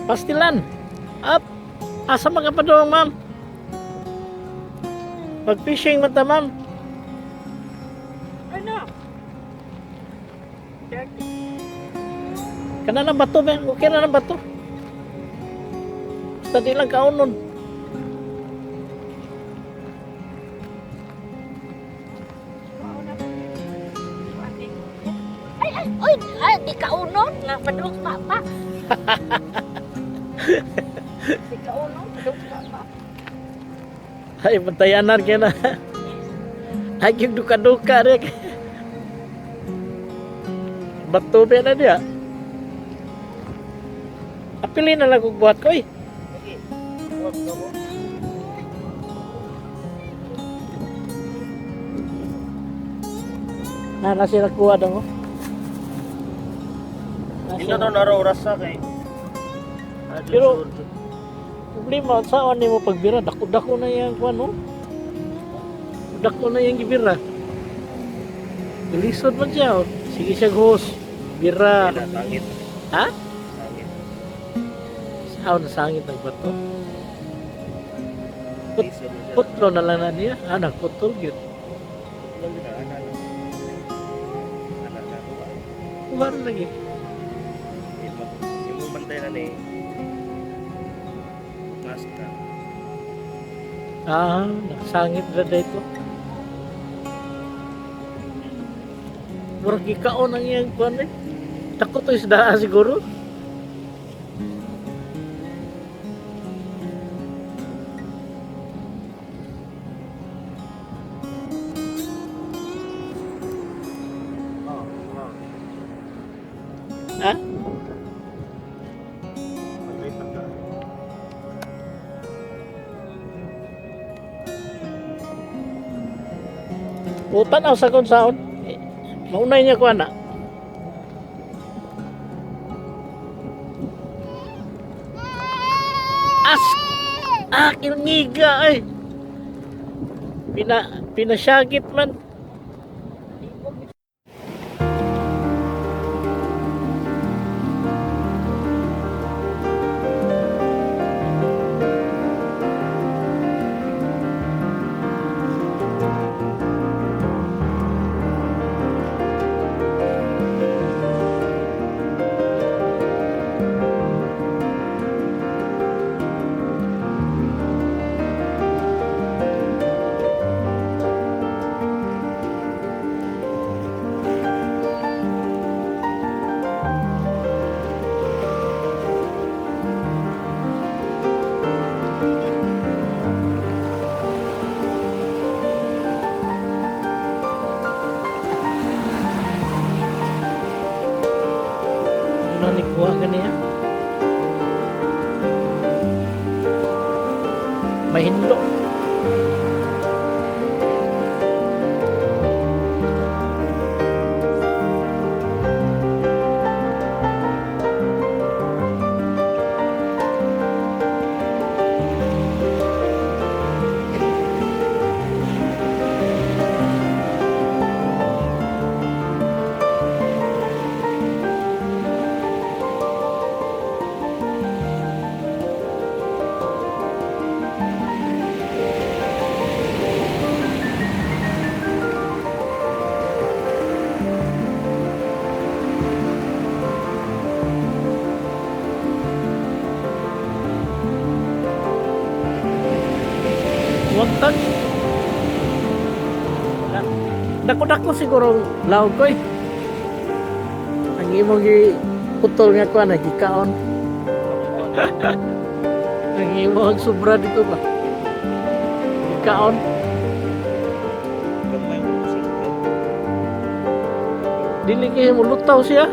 Pastilan. Up. Asa man ka padung, ma'am? Mag-fishing man ta, ma'am. Ano? Kana ng bato, man. Okay na ng bato. Basta di lang kaunon. Ay, ay, oy, ay, di ka unon. Nga, padung papa. Di ka unon, padung papa. Ay, bantayanan kaya na. Ay, yung duka-duka rin. Bato ba na niya? Apili na lang kung buhat ko eh. Na sila kuha daw. Oh. Na Hindi sila. na naro oras sa kay. Pero- Problema, saan ni mo pagbira? Dako-dako na yung kuha, no? Dako na yung gibira. Lisod man siya, oh. Sige siya hos. Bira. Sangit. Ha? Sangit. Saan na sangit ang bato? Lisod na siya. Putlo na lang na niya. Ah, nagputol yun. Putlo na ana na. Ana na ko ba? Kuha na lagi. Imong bantay na ni. Mask ka. Ah, nagsangit na dito. Murag ikaon ang iyang kuan eh. Takot to isda siguro. Oh, wow. Ha? Pantay pagka. O tanaw sa kon saon. Eh, maunay niya ko ana. As ah, kilngiga ay. Pinasyagit man. Ano ni kuha ganiya? Mahinlo. Wagtag. Dako-dako siguro ang lawag ko eh. Ang imong gi putol nga kuan gikaon. Ang imong sobra dito ba? Gikaon. Gamay mo sa Dili kay mo lutaw siya.